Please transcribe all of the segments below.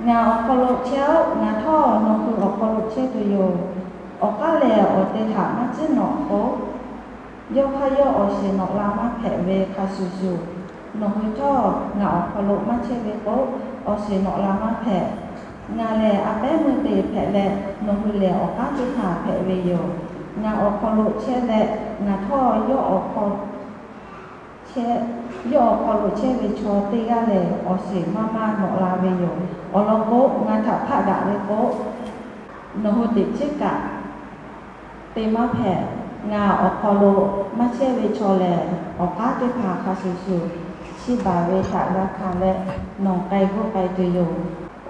Ngaˬ awˬ hk'aw lo chehˇ-oˆ. Ngaˬ htawˇ nawˬ hui awˬ hk'aw lo chehˇ tuˬ yoˬ. Awˬ k'aˉ lehˬ awˬ te htaꞈ maˇ ciˉ nawꞈ k'o, yawˇ hk'aˇ yawˇ awˬ shiˍ nawꞈ la maˇ hpehꞈ ve hk'a shuˍ shuˍ, nawˬ hui htawˇ ngaˬ awˬ hk'aw lo maˇ chehˇ ve k'o, awˬ shiˍ nawꞈ la maˇ hpehꞈ. Ngaˬ lehˬ a pehˉ meuˇ te hpehꞈ leh, nawˬ hui lehˬ awˬ k'aˉ teˇ hpaˍ hpehꞈ ve yoˬ. Ngaˬ awˬ hk'aw lo chehˇ leh, ngaˬ htawˇ yawˇ awˬ hk'aw lo chehˇ ve chaw teˇ g'aˇ lehˬ, awˬ shiˍ maˇ maˇ nawꞈ la ve yoˬ. Awˬ lawn k'o, ngaˬ htaꞈ hpaˆ daꞈ ve k'o, nawˬ hui teꞈ chiˉ kaꞈ te maˇ hpehꞈ. Ngaˬ awˬ hk'aw lo maˇ chehˇ ve chaw lehˬ, awˬ k'aˉ teˇ hpaˍ hk'a shuˍ shuˍ, chiˇ baˬ ve htaꞈ g'a hkanˍ leh, nawˬ k'ai g'oˆ k'ai tuˬ yoˬ.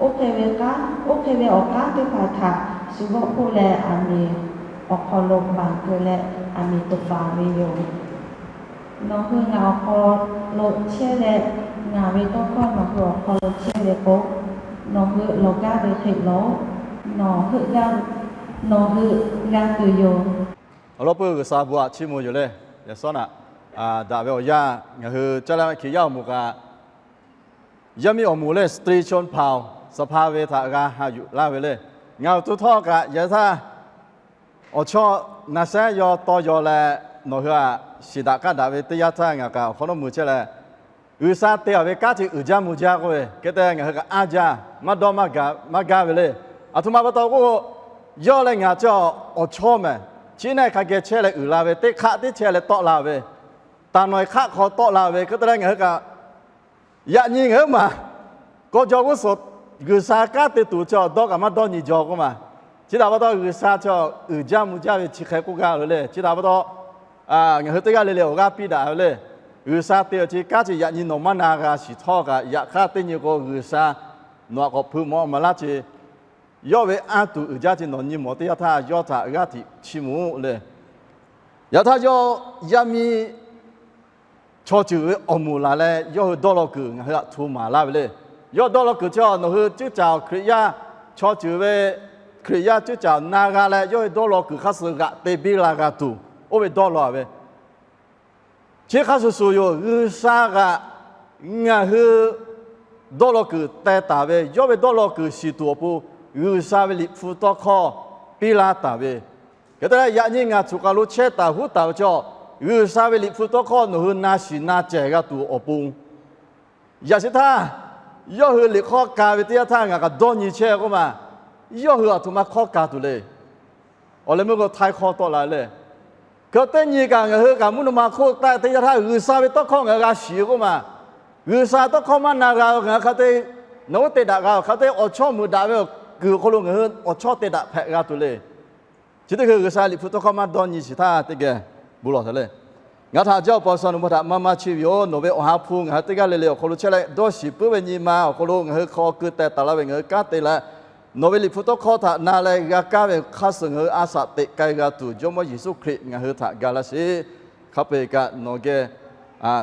Oˇ hk'e ve k'aˉ, oˇ hk'e ve awˬ k'aˉ teˇ hpaˍ htaꞈ shu g'awˆ hpoˆ leh, aˬ miˍ awˬ hk'aw lo baˬ keu leh, aˬ miˍ toꞈ baˬ ve yoˬ. Nawˬ hui ngaˬ awˬ hk'aw lo chehˇ leh, ngaˬ ve tawˇ hkawˇ nawˬ hui awˬ hk'aw lo chehˇ ve k'o, nawˬ hui lawˬ gaˇ ve hk'e lawˬ, nawˬ hui g'a, nawˬ hui g'a tuˬ yoˬ. Awˬ lawn peuˬ G'uiˬsha bon htaꞈ chiˇ mvuh yoˬ le. Yaꞈ shawˉ naꞈ daꞈ ve awˬ yanˇ ngaˬ hui caˇ laˇ ve Hkiˬ yaˇ awˬ moˍ kaꞈ, yaˇ miˇ awˬ moˍ lehˬ สตรีชนเผ่าสภา ve htaꞈ g'a haꞈ yuˬ laˇ ve le. Ngaˬ awˬ to htawˇ kaꞈ yaꞈ htaˇ awˬ chawˇ na shehˉ yaw tawˇ yaw leh, nawˬ hui aꞈ shiˍ daꞈ k'aˇ daꞈ ve teˇ yanˇ htaˇ ngaˬ kaꞈ awˬ hk'awꞈ nawˉ mui chehˇ leh, G'uiˬsha te-a ve kanˉ chi uiˍ jaˇ mvuh jaˇ k'oˆ ve, hk'e te ngaˬ hui kaꞈ anˇ jaˇ, maˇ dawˇ maˇ gaˇ ve le. Aˬ htoꞈ ma pa taw k'o, yawˇ leh ngaˬ chi awˬ chawˇ mehˍ, chi neˇ hk'a geh chehˇ leh uiˍ la ve, teˇ hk'aˆ teˇ chehˇ leh tawˆ la ve, taˍ nawˬ-e hk'aˆ hk'aw tawˆ la ve, hk'e te leh ngaˬ hui kaꞈ yaꞈ nyi ngaˬ huiˉ maˬ k'aw jaw g'uˇ suhˍ G'uiˬsha kanˉ te tuˬ chi awˬ dawˇ kaꞈ maˇ dawˇ nyi jaw k'oˆ ma. Chi htaꞈ pa taw G'uiˬsha chi uiˍ jaˇ mvuh jaˇ ve chi hk'e k'oˆ gaˇ ve le. Chi htaꞈ pa taw ngaˬ hui teˇ g'aˇ le le awˬ g'aˇ piˇ daꞈ ve le. G'uiˬsha te-a chi kanˉ chi yaꞈ nyi nawˬ maˇ na g'a shiˍ htawˇ kaꞈ, yaꞈ hk'aˇ teˇ nyi k'o G'uiˬsha nawˬ aꞈ k'awꞈ hpui mawˬ maˍ laˇ ce. Yawˇ ve anˇ tuˬ uiˍ jaˇ ce, nawˬ nyi mawˬ teˇ yanˇ htaˇ yawˇ htaꞈ g'aˇ tiꞈ chiˇ mvuh le. Yaꞈ htaˇ yawˇ yaˇ miˇ chaw ceuˬ ve awˬ moˍ laˬ leh yawˇ hui dawˇ law kuiˬ ngaˬ hui aꞈ hto maˍ laˇ ve le. Yawˇ dawˇ law kuˬ chi nawˬ hui cuˉ caˍ Hkriꞈ yaˇ, chaw ceuˬ ve Hkriꞈ yaˇ cuˉ caˍ na g'a leh yawˇ hui dawˇ law kuiˬ hk'a suh g'aꞈ te biˇ la g'a tuˬ, oˇ ve dawˇ law ve chi hk'a shuˍ shuˍ yoˬ. G'uiˬsha kaꞈ ngaˬ hui dawˇ law kuiˬ teh taˍ ve, yawˇ ve dawˇ law kuiˬ shiˍ tuˬ awˬ pon G'uiˬsha ve Liꞈ hpu tawˇ hkawˇ piˇ laˇ taˍ ve, hk'e te leh yaꞈ nyi ngaˬ htaꞈ kaˬ lo chehˇ taˍ huˉ taˍ ve chaw, G'uiˬsha ve Liꞈ hpu tawˇ hkawˇ nawˬ hui na shiˍ na cehˬ g'a tuˬ awˬ pon, yaꞈ shehˍ htaˇ yawˇ hui liꞈ hk'awˇ ka ve teˇ yanˇ htaˇ ngaˬ kaꞈ dawˇ nyi chehˇ k'oˆ ma. Yawˇ hui aˬ htoꞈ ma hk'awˇ ka tuˬ le. Awˬ leh meuˇ k'o htaiˇ hk'awˇ tawˆ la le. Hk'e teˇ nyi kaꞈ ngaˬ hui kaꞈ mvuhˇ naw ma hk'oˆ taˆ teˇ yanˇ htaˇ G'uiˬsha ve tawˇ hkawˇ ngaˬ hui g'a shiˍ k'oˆ ma. G'uiˬsha tawˇ hkawˇ maˇ na g'a ngaˬ hui hk'a te, nawˬ hui te daꞈ g'a hk'a te awˬ chawˇ mui daꞈ ve awˬ kuiˬ awˬ hk'aw lo ngaˬ hui awˬ chawˇ te daꞈ hpehꞈ g'a tuˬ le. Chi teˇ hkui G'uiˬsha Liꞈ hpu tawˇ hkawˇ maˇ dawˇ nyi shiˍ htaˇ teˇ geh bon lawˬ htaꞈ le. Ngaˬ htaꞈ jaˇ awˬ pa G'uiˬsha nawˬ ma htaꞈ maˇ maˇ chiˇ ve yoˬ. Nawˬ ve awˬ ha hpu ngaˬ hui teˇ g'aˇ le le awˬ hk'aw lo chehˇ leh dawˇ shiˍ puiˉ ve nyi ma awˬ hk'aw lo ngaˬ hui hk'aw keu teh taˍ la ve ngaˬ hui kanˉ te leh, nawˬ ve Liꞈ hpu tawˇ hkawˇ htaꞈ na leh g'a kaˇ ve hk'a suh ngaˬ hui a shaꞈ teꞈ k'ai g'a tuˬ Jawˇmawˇ Yeˍsuˆ Hkriꞈ ngaˬ hui htaꞈ ga laˇ sheˍ. Hk'a peu-eˬ kaꞈ nawˬ geh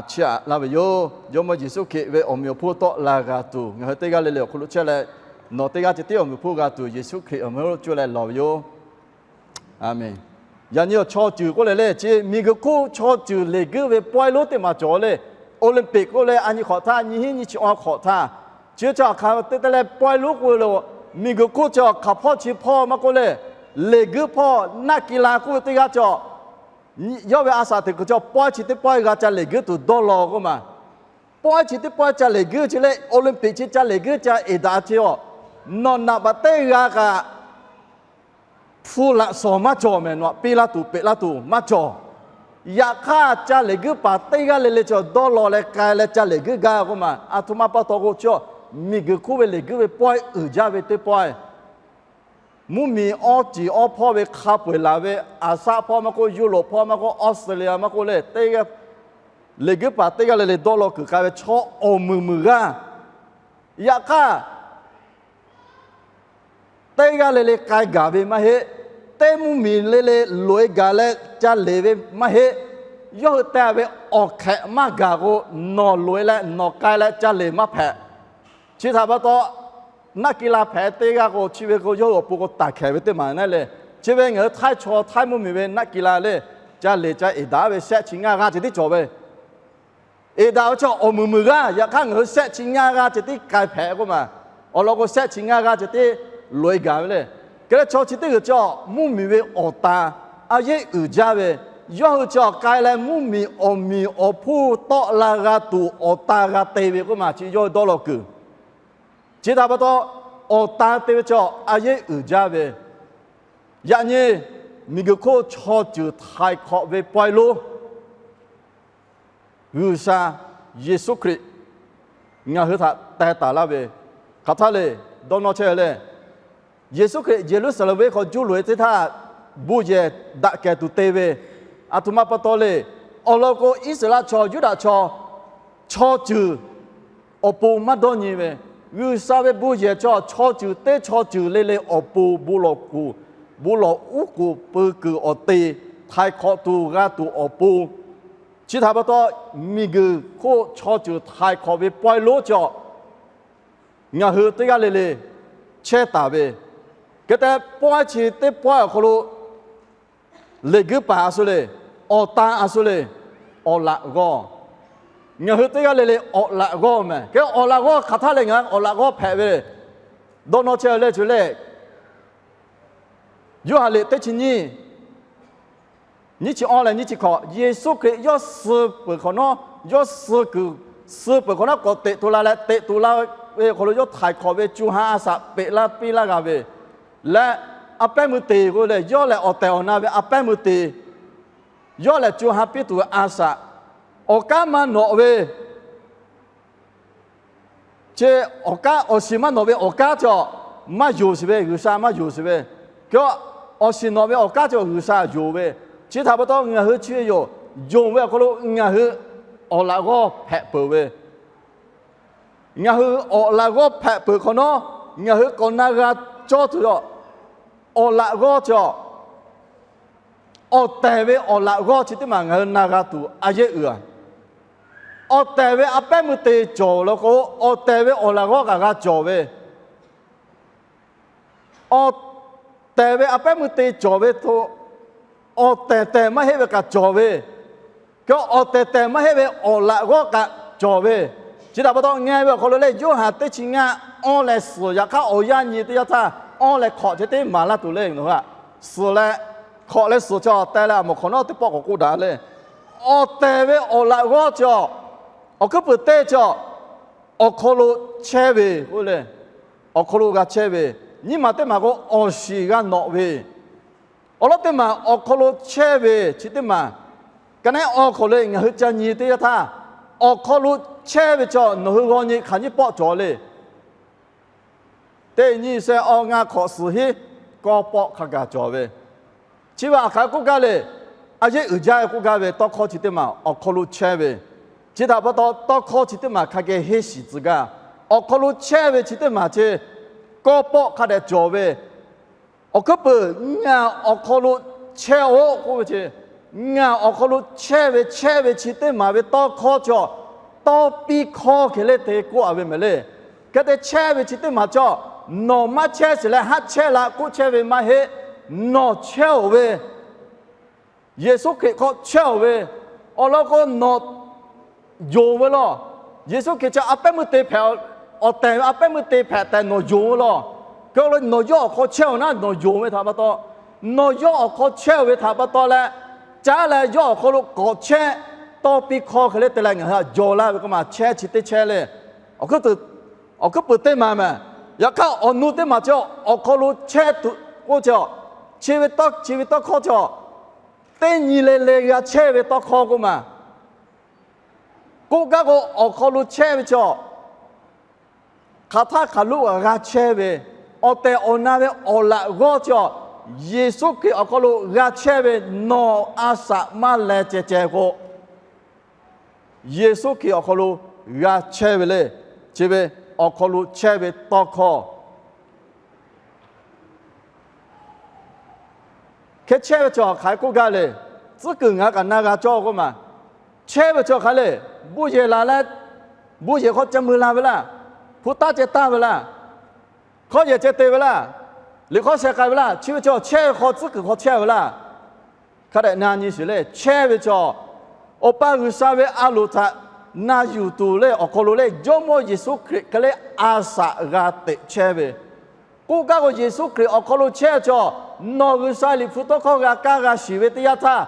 chiˇ aꞈ laˇ ve yoˬ. Jawˇmawˇ Yeˍsuˆ Hkriꞈ ve awˬ meꞈ awˬ hponˇ tawˆ la g'a tuˬ ngaˬ hui teˇ g'aˇ le le awˬ hk'aw lo chehˇ leh, nawˬ teˇ g'aˇ ceh tiˉ awˬ meꞈ awˬ hponˇ g'a tuˬ Yeˍsuˆ Hkriꞈ awˬ meh lo cuˇ leh lawˬ ve yoˬ. Aˬmenˍ. Yaꞈ nyi awˬ chaw ceuˬ k'oˆ leh le, chi miˬguiˬ hk'oˆ chaw ceuˬ leˬ guiˇ ve pawehˇ lonˉ teˇ maˬ cawˬ le. Olympic k'oˆ leh a nyi hk'awꞈ htaˇ, nyiˇ hinˉ nyiˇ chi awˬ hk'awꞈ htaˇ, chi chi awˬ hk'aˬ te te leh pawehˇ lonˉ k'oˆ ve le. Miˬguiˬ hk'oˆ chi awˬ hk'aˬ hpawˇ chi hpawˇ maˇ k'oˆ le, leˬ guiˇ hpawˇ, naˆ ki la k'oˆ ve teˇ g'aˇ cawˬ. Yawˇ ve a shaꞈ teꞈ kuiˬ cawˬ pawehˇ chi teˇ pawehˇ g'a ca leˬ guiˇ tuˬ dawˇ law k'oˆ ma. Pawehˇ chi teˇ pawehˇ ca leˬ guiˇ chi leh Olympic chi ca leˬ guiˇ ca eˍ daꞈ chi awˬ, nawˬ naꞈ baꞈ teˇ g'a kaꞈ hpu laꞈ shawˍ maˇ cawˬ mehˍ, nawˬ aꞈ piˇ laˇ tuˬ peꞈ laˇ tuˬ maˇ cawˬ. Yaꞈ hk'aˇ ca leˬ guiˇ paˍ teˇ g'aˇ le le chi awˬ dawˇ law leh k'ai leh ca leˬ guiˇ gaˇ k'oˆ ma. Aˬ htoꞈ ma pa taw k'o chi, miˬguiˬ hk'oˆ ve leˬ guiˇ ve pawehˇ uiˍ jaˇ ve teˇ pawehˇ, mvuhˇmiˬ awˇ ciˍ awˇ hpawˇ ve hk'a peu-eˬ laˬ ve, Aˍsaˆ hpawˇ maˇ k'oˆ, Yuˇlonˍ hpawˇ maˇ k'oˆ, Australia maˇ k'oˆ le, teˇ g'aˇ leˬ guiˇ paˍ teˇ g'aˇ le le dawˇ law kuiˬ k'ai ve chaw awˬ muiˬ muiˬ g'aˇ. Yaꞈ hk'aˇ, teˇ g'aˇ le le k'ai gaˬ ve maˇ heˆ. Teˇ mvuhˇmiˬ le le loꞈ-e gaˬ leh ca leˬ ve maˇ heˆ. Yawˇ hui teh ve awˬ hk'ehꞈ maˇ gaˬ k'o, nawˬ loꞈ-e leh nawˬ k'ai leh ca leˬ maˇ hpehꞈ. Chi htaꞈ pa taw, naˆ ki la hpehꞈ teˇ g'aˇ k'o, chi ve k'o yawˇ hui awˬ pon k'o taˍ hkehˍ ve teˇ maˬ na le. Chi ve ngaˬ hui htaiˇ chaw htaiˇ mvuhˇmiˬ ve naˆ ki la le, ca leˬ ca eˍ daꞈ ve shehˆ chi ngaˇ g'aˇ ceh tiˉ cawˬ ve. Eˍ daꞈ ve chi awˬ muiˬ muiˬ g'aˇ, yaꞈ hk'aˇ ngaˬ hui shehˆ chi ngaˇ g'aˇ ceh tiˉ k'ai hpehꞈ k'oˆ ma. Awˬ lawn k'o, shehˆ chi ngaˇ g'aˇ ceh tiˉ loꞈ-e gaˬ ve le. Hk'e leh chaw chi teˇ g'uiˬ chi mvuhˇmiˬ ve awˬ tan a yehˉ uiˍ jaˇ ve, yawˇ hui chi awˬ k'ai leh mvuhˇmiˬ awˬ miˬ awˬ hponˇ tawˆ la g'a tuˬ awˬ tan g'a te ve k'oˆ maˬ chi yawˇ hui dawˇ law kuiˬ. Chi htaꞈ pa taw, awˬ tan te ve chi a yehˉ uiˍ jaˇ ve, yaꞈ nyi miˬguiˬ hk'oˆ chaw ceuˬ htaiˍ hk'awꞈ ve pawehˇ lonˉ G'uiˬsha Yeˍsuˆ Hkriꞈ ngaˬ hui htaꞈ teh taˍ laˇ ve, hk'aˬ htaˇ le dawˇ nawˇ chehˇ ve le. Yeˍsuˆ Hkriꞈ Yeˍruˆsaˍlehnˍ venˇ hk'aw juˇ loꞈ-e teˇ htaˇ, bon yehˬ daꞈ kehˬ tuˬ te ve, aˬ htoꞈ ma pa taw le. Awˬ lawn k'o, Iˉsaˍreˍlaˆ chaw, Yuˇdaꞈ chaw, chaw ceuˬ awˬ pon maˇ dawˇ nyi ve, G'uiˬsha ve bon yehˬ chaw, chaw ceuˬ teˇ chaw ceuˬ le le awˬ pon bon lawˬ kuˬ, bon lawˬ uˉ k'oˍ peu kuiˬ awˬ te htaiˍ hk'awꞈ tuˬ g'a tuˬ awˬ pon, chi htaꞈ pa taw, miˬguiˬ hk'oˆ chaw ceuˬ htaiˍ hk'awꞈ ve pawehˇ lonˉ chi ngaˬ hui teˇ g'aˇ le le chehˇ taˍ ve, hk'e te pawehˇ chi teˇ pawehˇ awˬ hk'aw lo leꞈ guiˇ paˍ a shu le, awˬ tan a shu le, awˬ laꞈ g'awˇ. Ngaˬ hui teˇ g'aˇ le le awˬ laꞈ g'awˇ mehˬ. Hk'e awˬ laꞈ g'awˇ hk'aˬ htaˇ leh ngaˬ hui awˬ laꞈ g'awˇ hpehꞈ ve, dawˇ nawˇ chehˇ leh ceuˬ le. Yoˇhanˬ liꞈ teˇ chi nyiˇ, nyiˇ chi awˇ leh nyiˇ chi hkawꞈ, Yeˍsuˆ Hkriꞈ yawˇ suh peuˬ hk'awꞈ nawˉ, yawˇ suh kuiˬ, suh peuˬ hk'awꞈ nawˉ k'awꞈ teꞈ tu la leh, teꞈ tu la ve awˬ hk'aw lo yawˇ htaiˍ hk'awꞈ ve co ha a shaꞈ peꞈ laˇ piˇ laˇ g'a ve leh, a pehˉ meuˇ te k'oˆ leh, yawˇ lehˬ awˬ tehˬ awˬ na ve a pehˉ meuˇ te, yawˇ lehˬ co ha piˇ tuˬ ve a shaꞈ, awˬ kanˉ maˇ nawꞈ ve, chi awˬ kanˉ, awˬ shiˍ maˇ nawꞈ ve awˬ kanˉ chi maˇ yonˍ sheˍ ve, G'uiˬsha maˇ yonˍ sheˍ ve. Hk'e awˬ shiˍ nawꞈ ve awˬ kanˉ chi G'uiˬsha yonˍ ve. Chi htaꞈ pa taw, ngaˬ hui chi ve yoˬ, yonˍ ve awˬ hk'aw lo ngaˬ hui awˬ laꞈ g'awˇ hpehꞈ peuˬ ve. Ngaˬ hui awˬ laꞈ g'awˇ hpehꞈ peuˬ hk'awꞈ nawˉ, ngaˬ hui k'awꞈ na g'a cawˇ tuˬ yoˬ. Awˬ laꞈ g'awˇ chi awˬ tehˬ ve awˬ laꞈ g'awˇ chi teˇ maˬ ngaˬ hui na g'a tuˬ a yehˉ uiˍ a. Awˬ tehˬ ve a pehˉ meuˇ te cawˬ law k'o, awˬ tehˬ ve awˬ laꞈ g'awˇ kaꞈ g'a cawˬ ve, awˬ tehˬ ve a pehˉ meuˇ te cawˬ ve htaꞈ, awˬ tehˬ tehˬ maˇ heˆ ve kaꞈ cawˬ ve, hk'e awˬ tehˬ tehˬ maˇ heˆ ve awˬ laꞈ g'awˇ kaꞈ cawˬ ve. Chi htaꞈ pa taw, ngeh ve awˬ hk'aw lo leh Yoˇhanˬ teˇ chi ngaˇ awˇ leh suhˍ, yaꞈ hk'aˇ awˬ yanˇ nyi teˇ yanˇ htaˇ awˇ leh hk'awꞈ chi teˇ maˍ laˇ tuˬ le. Suhˍ leh hk'awꞈ leh suhˍ chi awˬ teh leh a mawˬ hk'awꞈ nawˉ teˇ pawˆ k'awꞈ k'oˆ daꞈ le. Awˬ tehˬ ve awˬ laꞈ g'awˇ chi awˬ hkuiˉ puiˍ teˇ chi awˬ hk'aw lo chehˇ ve k'oˆ le. Awˬ hk'aw lo g'a chehˇ ve, nyiˇ maˬ teˇ maˬ k'o awˬ shiˍ g'a nawꞈ ve, awˬ lawn teˇ maˬ awˬ hk'aw lo chehˇ ve chi teˇ maˬ, ka neˉ awˬ hk'aw lo ngaˬ hui ca nyi teˇ yanˇ htaˇ, awˬ hk'aw lo chehˇ ve chi nawˬ hui g'aw nyi hk'aˬ nyiˇ pawˆ cawˬ le. Teˇ nyi sheh awˇ ngaˇ hk'awꞈ suhˍ hinˉ kawˇ pawˆ hk'a gaˬ cawˬ ve, chi ve aˬ hk'aˬ k'oˆ gaˇ le. A yehˉ uiˍ jaˇ ve k'oˆ gaˇ ve tawˇ hkawˇ chi teˇ maˬ awˬ hk'aw lo chehˇ ve, chi htaꞈ pa taw tawˇ hkawˇ chi teˇ maˬ hk'a geh henˇ shiˍ tcuh gaˇ. Awˬ hk'aw lo chehˇ ve chi teˇ maˬ chi kawˇ pawˆ hk'a dehꞈ cawˬ ve, awˬ hkuiˉ puiˍ ngaˬ awˬ hk'aw lo chehˇ-oˆ k'oˆ ve chi, ngaˬ awˬ hk'aw lo chehˇ ve chehˇ ve chi teˇ maˬ ve tawˇ hkawˇ chi awˬ tawˇ piˇ hkawˇ hk'e le te k'oˆ a ve mehˍ le. Hk'e te chehˇ ve chi teˇ maˬ chi awˬ, nawˬ maˇ chehˇ shiˍ leh haˉ chehˇ la k'oˆ chehˇ ve maˇ heˆ. Nawˬ chehˇ-oˬ ve, Yeˍsuˆ Hkriꞈ hk'aw chehˇ-oˬ ve, awˬ lawn k'o nawˬ yonˍ ve law. Yeˍsuˆ Hkriꞈ chi a pehˉ meuˇ te hpehꞈ, awˬ tehˬ ve a pehˉ meuˇ te hpehꞈ tehꞈ nawˬ yonˍ ve law. Hk'e awˬ lawn nawˬ yawˇ awˬ hk'aw chehˇ-oˬ naˉ nawˬ yonˍ ve htaꞈ pa taw, nawˬ yawˇ awˬ hk'aw chehˇ-oˬ ve htaꞈ pa taw leh, caˉ leh yawˇ awˬ hk'aw lo k'awꞈ chehˇ, tawˇ piˇ hkawˇ hk'e le te leh ngaˬ hui htaꞈ jawˬ laˇ ve k'oˆ maˬ chehˇ chi teˇ chehˇ le. Awˬ hkuiˉ puiˍ teˇ maˬ mehˍ. Yaꞈ hk'aˇ awˬ nu teˇ maˬ chi awˬ hk'aw lo chehˇ tuˬ k'oˆ chi, chi ve tawˇ, chi ve tawˇ hkawˇ chi teˇ nyi le le g'a chehˇ ve tawˇ hkawˇ k'oˆ maˬ. K'oˆ gaˇ k'o, awˬ hk'aw lo chehˇ ve chi hk'aˬ htaˇ hk'aˬ lo g'a chehˇ ve, awˬ tehˬ awˬ na ve awˬ laꞈ g'awˇ chi, Yeˍsuˆ Hkriꞈ awˬ hk'aw lo g'a chehˇ ve nawˬ a shaꞈ maˇ leh ceh ceh k'o, Yeˍsuˆ Hkriꞈ awˬ hk'aw lo g'a chehˇ ve le. Chi ve awˬ hk'aw lo chehˇ ve tawˇ hkawˇ hk'e chehˇ ve chi hk'aˬ hk'e k'oˆ gaˇ le. Tcuhˉ kuiˬ ngaˬ hui kaꞈ na g'a cawˇ k'oˆ maˬ. Chehˇ ve chi hk'aˬ le, bon yehˬ laˬ leh, bon yehˬ hk'aw ceh mui la ve laˇ, hpu taˇ ceh taˇ ve laˇ, hkawˇ yehˬ ceh te ve laˇ, liꞈ hk'awˇ sheh k'ai ve laˇ, chi ve chi chehˇ ve hk'aw tcuhˉ kuiˬ hk'aw chehˇ ve laˇ. Hk'a dehꞈ na nyi shiˍ le, chehˇ ve chi awˬ pa G'uiˬsha ve a loˍ htaꞈ na yuˬ tuˬ leh awˬ hk'aw lo leh Jawˇmawˇ Yeˍsuˆ Hkriꞈ hk'e leh a shaꞈ g'a teꞈ chehˇ ve, k'oˆ kaˇ k'o, Yeˍsuˆ Hkriꞈ awˬ hk'aw lo chehˇ ve chaw, nawˬ G'uiˬsha Liꞈ hpu tawˇ hkawˇ g'a kaˇ g'a shiˍ ve teˇ yanˇ htaˇ,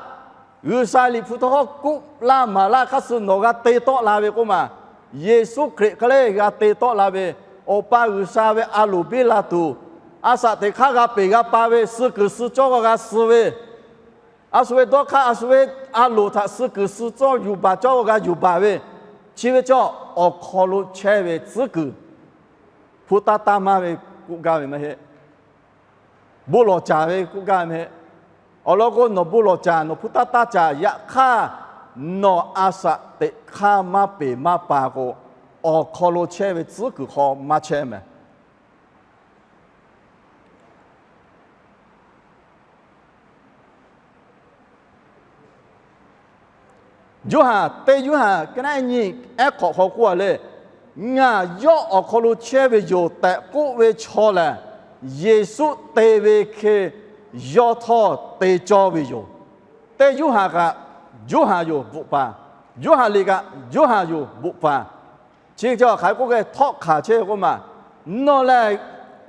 G'uiˬsha Liꞈ hpu tawˇ hkawˇ k'oˆ laˇ maˍ laˇ hk'aˇ suh nawˬ g'a te tawˆ la ve k'oˆ ma, Yeˍsuˆ Hkriꞈ hk'e leh g'a te tawˆ la ve, Awˬ pa G'uiˬsha ve a loˍ biˇ la tuˬ, a shaꞈ teꞈ hk'aˇ g'a peˬ g'a pa ve, suh kuiˬ suh cawˇ g'a suh ve, a shu ve dawˇ hk'aˇ a shu ve a loˍ htaꞈ suh kuiˬ suh cawˇ yuˬ baˬ cawˇ g'a yuˬ baˬ ve, chi ve chaw awˬ hk'aw lo chehˇ ve tcuhˉ kuiˬ, hpu taˇ taˇ maˇ ve k'oˆ gaˇ ve maˇ heˆ. Bon lawˬ caˍ ve k'oˆ gaˇ ve maˇ heˆ. Awˬ lawn k'o, nawˬ bon lawˬ caˍ, nawˬ hpu taˇ taˇ caˍ, yaꞈ hk'aˇ nawˬ a shaꞈ teꞈ hk'aˇ maˇ peˬ maˇ pa k'o, awˬ hk'aw lo chehˇ ve tcuhˉ kuiˬ hk'aw maˇ chehˇ mehˍ. Yoˇhanˬ, teˇ Yoˇhanˬ ka naˉ nyi ehˉ hk'awꞈ hk'aw k'oˆ a leh, Ngaˬ yawˇ awˬ hk'aw lo chehˇ ve yoˬ tehꞈ k'oˆ ve chaw lehˬ, Yeˍsuˆ te ve hk'e yawˇ htawˇ te cawˇ ve yoˬ. Teˇ Yoˇhanˬ kaꞈ Yoˇhanˬ yoˬ bvuhꞈ paˍ, Yoˇhanˬ liꞈ kaꞈ Yoˇhanˬ yoˬ bvuhꞈ paˍ. Chi hk'e hk'aˬ hk'e k'oˆ k'o, htawˆ hk'aˬ chehˇ ve k'oˆ ma, nawˬ lehˬ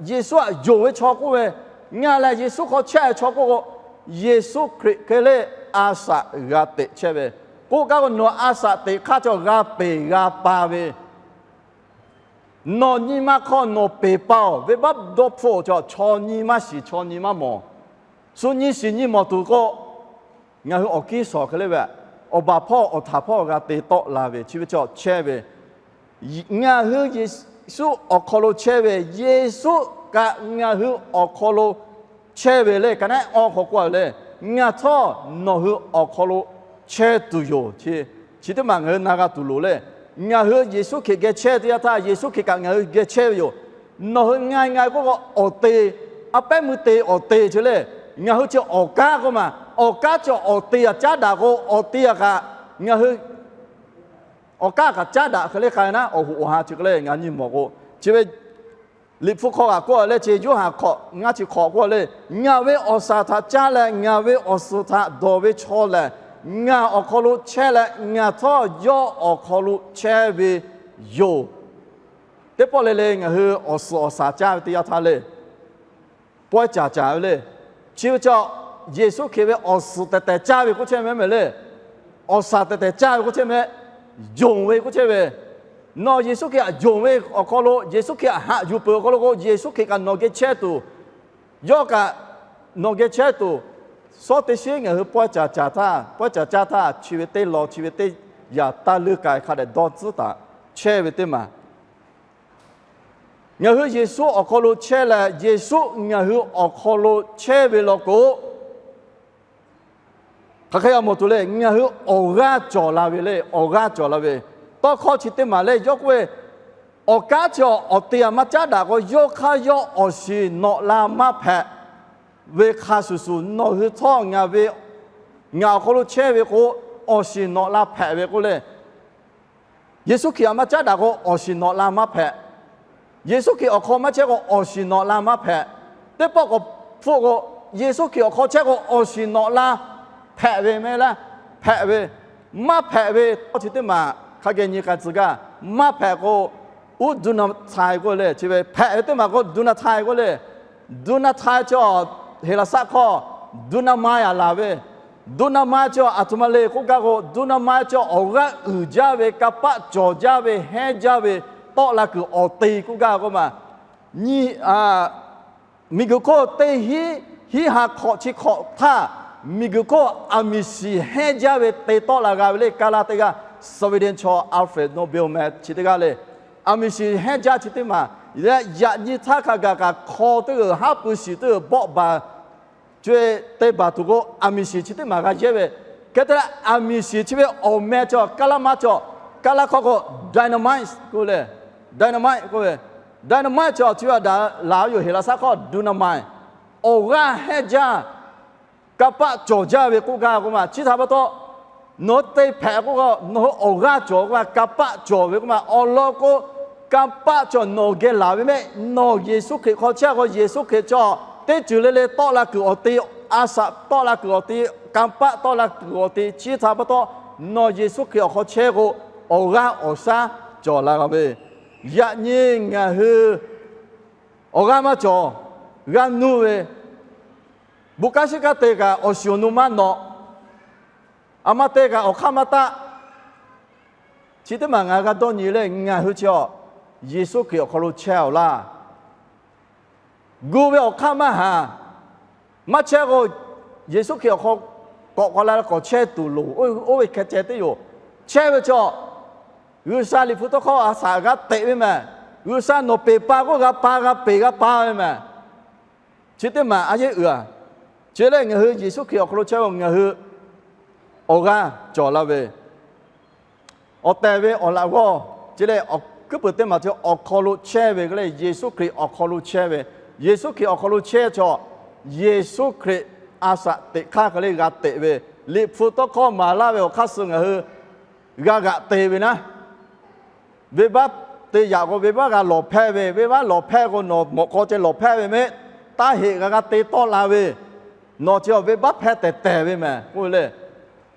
Yeˍsuˆ htaꞈ yonˍ ve chaw k'oˆ ve, ngaˬ lehˬ Yeˍsuˆ hk'aw chehˇ ve chaw k'oˆ k'o, Yeˍsuˆ Hkriꞈ hk'e leh a shaꞈ g'a teꞈ chehˇ ve, k'oˆ kaˇ k'o, nawˬ a shaꞈ teꞈ hk'aˇ chaw g'a peˬ g'a pa ve, nawˬ nyi ma hk'aw nawˬ peˬ pa-oˬ, venˇbaˆ dawˇ hpfuhˆ-oˬ, chaw nyi maˇ shiˍ chaw nyi maˇ mawˬ, shu nyi shiˍ nyi mawˬ tuˬ k'o, ngaˬ hui awˬ kiˇ shawˍ hk'e leh ve, awˬ baˬ hpawˇ awˬ htaˍ hpawˇ g'a te tawˆ la ve chi ve chaw chehˇ ve, ngaˬ hui Yeˍsuˆ awˬ hk'aw lo chehˇ ve, Yeˍsuˆ kaꞈ ngaˬ hui awˬ hk'aw lo chehˇ ve leh, ka naˉ awˇ hk'aw k'oˆ a leh, Ngaˬ htawˇ nawˬ hui awˬ hk'aw lo chehˇ tuˬ yoˬ. Chi teˇ maˬ ngaˬ hui na g'a tuˬ loˍ leh, ngaˬ hui Yeˍsuˆ Hkriꞈ geh chehˇ teˇ yanˇ htaˇ, Yeˍsuˆ Hkriꞈ kaꞈ ngaˬ hui geh chehˇ ve yoˬ. Nawˬ hui nga nga k'oˆ k'o, awˬ te, a pehˉ meuˇ te awˬ te chi leh, ngaˬ hui chi awˬ kanˉ k'oˆ ma, awˬ kanˉ chi awˬ te aꞈ caˉ daꞈ k'o, awˬ te aꞈ kaꞈ ngaˬ hui awˬ kanˉ kaꞈ caˉ daꞈ hk'e leh k'ai naˉ, awˬ hoꞈ awˬ ha chi hk'e leh ngaˬ nyi mawˬ k'o, chi ve Liꞈ hpu hk'aw kaꞈ k'oˆ a leh, chi Yoˇhanˬ hk'awꞈ ngaˇ chi hk'awꞈ k'oˆ a leh, Ngaˬ ve awˬ shaˍ htaꞈ caˇ leh ngaˬ ve awˬ suhˍ htaꞈ dawˬ ve chaw lehˬ, ngaˬ awˬ hk'aw lo chehˇ leh ngaˬ htawˇ yawˇ awˬ hk'aw lo chehˇ ve yoˬ. Teˇ pawˆ le le ngaˬ hui awˬ suhˍ awˬ shaˍ caˇ ve teˇ yanˇ htaˇ le, pawehˇ caˍ caˍ ve le. Chi ve chaw, Yeˍsuˆ Hkriꞈ ve awˬ suhˍ tehˬ tehˬ caˇ ve k'oˆ chehˇ mehˍ mehˍ le. Awˬ shaˍ tehˬ tehˬ caˇ ve k'oˆ chehˇ mehˍ, yonˍ ve k'oˆ chehˇ ve. Nawˬ Yeˍsuˆ Hkriꞈ htaꞈ yonˍ ve awˬ hk'aw lo, Yeˍsuˆ Hkriꞈ htaꞈ haꞈ yuˬ peuˬ awˬ hk'aw lo k'o, Yeˍsuˆ Hkriꞈ kaꞈ nawˬ geh chehˇ tuˬ, yawˇ kaꞈ nawˬ geh chehˇ tuˬ, shawˉ teˇ shiˉ ngaˬ hui pawehˇ caˍ caˍ htaˇ, pawehˇ caˍ caˇ htaˇ, chi ve teˇ law chi ve teˇ yanˇ taˇ leuˇ k'ai hk'a dehꞈ dawˇ tcuhˉ taˍ chehˇ ve teˇ maˬ. Ngaˬ hui Yeˍsuˆ awˬ hk'aw lo chehˇ leh, Yeˍsuˆ ngaˬ hui awˬ hk'aw lo chehˇ ve law k'o, hk'aˬ hk'e g'a mawˬ tuˬ le. Ngaˬ hui awˬ g'aˇ cawˬ la ve le, awˬ g'aˇ cawˬ la ve. Tawˇ hkawˇ chi teˇ maˬ le yawˇ k'oˆ ve, awˬ kanˉ chi awˬ te aꞈ maˇ caˉ daꞈ k'o, yawˇ hk'aˇ yawˇ awˬ shiˍ nawꞈ la maˇ hpehꞈ ve hk'a shuˍ shuˍ, nawˬ hui htawˇ ngaˬ ve, ngaˬ awˬ hk'aw lo chehˇ ve k'o, awˬ shiˍ nawꞈ la hpehꞈ ve k'oˆ le. Yeˍsuˆ Hkriꞈ aꞈ maˇ caˉ daꞈ k'o, awˬ shiˍ nawꞈ la maˇ hpehꞈ. Yeˍsuˆ Hkriꞈ awˬ hk'aw maˇ chehˇ k'o, awˬ shiˍ nawꞈ la maˇ hpehꞈ. Teˇ pawˆ k'awꞈ hpfuhˆ k'o, Yeˍsuˆ Hkriꞈ awˬ hk'aw chehˇ k'o, awˬ shiˍ nawꞈ la hpehꞈ ve mehˍ laˇ, hpehꞈ ve, maˇ hpehꞈ ve tawˇ chi teˇ maˬ hk'a geh nyi k'ai tcuh gaˇ. Maˇ hpehꞈ k'o, uˉ duˇ na chai k'oˆ le. Chi ve hpehꞈ ve teˇ maˬ k'o, duˇ na chai k'oˆ le. Duˇ na chai chi Heˍlaˍsaˆ hkawˇ duˇ na ma aꞈ laˬ ve, duˇ na ma chi aˬ htoꞈ ma le k'oˆ gaˇ k'o, duˇ na ma chi awˬ g'aˇ uiˍ jaˇ ve, kanˇ paˆ cawˬ jaˇ ve, hehnˇ jaˇ ve, tawˆ la kuiˬ awˬ te k'oˆ gaˇ k'oˆ ma. Nyi, miˬguiˬ hk'oˆ teˇ hiˉ, hiˉ ha hk'awꞈ chi hk'awꞈ htaˇ, miˬguiˬ hk'oˆ aˬ miˍ shiˍ hehnˇ jaˇ ve te tawˆ la g'a ve le. Kaˇ laˇ teˇ g'aˇ, Sweden chaw Alfred Nobel meh chi teˇ g'aˇ le. Aˬ miˍ shiˍ hehnˇ jaˇ chi teˇ maˬ leh, yaꞈ nyi htaˇ hk'a gaˬ kaꞈ hk'aw teˇ g'uiˬ haˉ pui shiˍ teˇ g'uiˬ bawˆ baˬ co-e te baˬ tuˬ k'o, aˬ miˍ shiˍ chi teˇ maˬ g'a yehˇ ve. Hk'e te leh, aˬ miˍ shiˍ chi ve awˬ meh chi awˬ kaˇ laˇ maˇ cawˬ. Kaˇ laˇ hkawˇ k'o, dynamite k'oˆ le. Dynamite k'oˆ ve, dynamite chi awˬ chi ve aꞈ daꞈ laˬ ve yoˬ. Heˍlaˍsaˆ hkawˇ duˇ na ma, awˬ g'aˇ hehnˇ jaˇ, kanˇ paˆ cawˬ jaˇ ve k'oˆ gaˇ k'oˆ ma. Chi htaꞈ pa taw, nawˬ hui te hpehꞈ k'oˆ k'o, nawˬ hui awˬ g'aˇ cawˬ k'oˆ ma, kanˇ paˆ cawˬ ve k'oˆ ma. Awˬ lawn k'o, kanˇ paˆ cawˬ nawˬ geh laˬ ve mehˆ. Nawˬ Yeˍsuˆ Hkriꞈ hk'aw chehˇ k'o, Yeˍsuˆ Hkriꞈ chi teˇ ceuˬ le le tawˆ la kuiˬ awˬ te, a shaꞈ tawˆ la kuiˬ awˬ te, kanˇ paˆ tawˆ la kuiˬ awˬ te, chi htaꞈ pa taw, nawˬ Yeˍsuˆ Hkriꞈ awˬ hk'aw chehˇ k'o, awˬ g'aˇ awˬ shaˉ cawˬ la g'a ve, yaꞈ nyi ngaˬ hui awˬ g'aˇ maˇ cawˬ, g'a nuˇ ve, bon kanˉ shiˉ kanˉ te kaꞈ awˬ shiˍ awˬ nu maˇ nawꞈ, a ma te kaꞈ awˬ hk'aˇ maˇ taˆ. Chi teˇ maˬ ngaˬ hui g'a dawˇ nyi leh, ngaˬ hui chi a, Yeˍsuˆ Hkriꞈ awˬ hk'aw lo chehˇ-oˬ laˇ. Gu ve awˬ hk'aˇ maˇ haˍ. Maˇ chehˇ k'o, Yeˍsuˆ Hkriꞈ awˬ hk'aw k'awꞈ k'awꞈ la k'awꞈ chehˇ tuˬ loˍ. Oˇ ve hkeh ceh teˇ yoˬ. Chehˇ ve chaw, G'uiˬsha Liꞈ hpu tawˇ hkawˇ a shaꞈ g'a teꞈ ve mehˬ. G'uiˬsha nawˬ peˬ pa k'oˆ g'a pa, g'a peˬ g'a pa ve mehˬ. Chi teˇ maˬ a yeˇ uiˍ a. Chi lehˬ, ngaˬ hui Yeˍsuˆ Hkriꞈ awˬ hk'aw lo chehˇ ve ngaˬ hui awˬ g'aˇ cawˬ la ve, awˬ tehˬ ve awˬ laꞈ g'awˇ, chi lehˬ, awˬ kuiˉ puiˍ teˇ maˬ chi awˬ hk'aw lo chehˇ ve k'o lehˬ, Yeˍsuˆ Hkriꞈ awˬ hk'aw lo chehˇ ve, Yeˍsuˆ Hkriꞈ awˬ hk'aw lo chehˇ chaw, Yeˍsuˆ Hkriꞈ a shaꞈ teꞈ hk'aˇ hk'e le g'a teꞈ ve, Liꞈ hpu tawˇ hkawˇ maˍ laˇ ve awˬ hk'aˇ suh ngaˬ hui g'a g'aꞈ te ve naˉ. Venˇbaˆ te yaꞈ k'o, venˇbaˆ g'a lawˬ hpehˇ ve, venˇbaˆ lawˬ hpehˇ k'o, nawˬ mawꞈ k'aw ceh lawˬ hpehˇ ve mehˆ. Taˇ heꞈ g'a g'a te tawˆ la ve, nawˬ chi awˬ venˇbaˆ hpehˇ tehˬ tehˬ ve mehˬ k'oˆ ve le.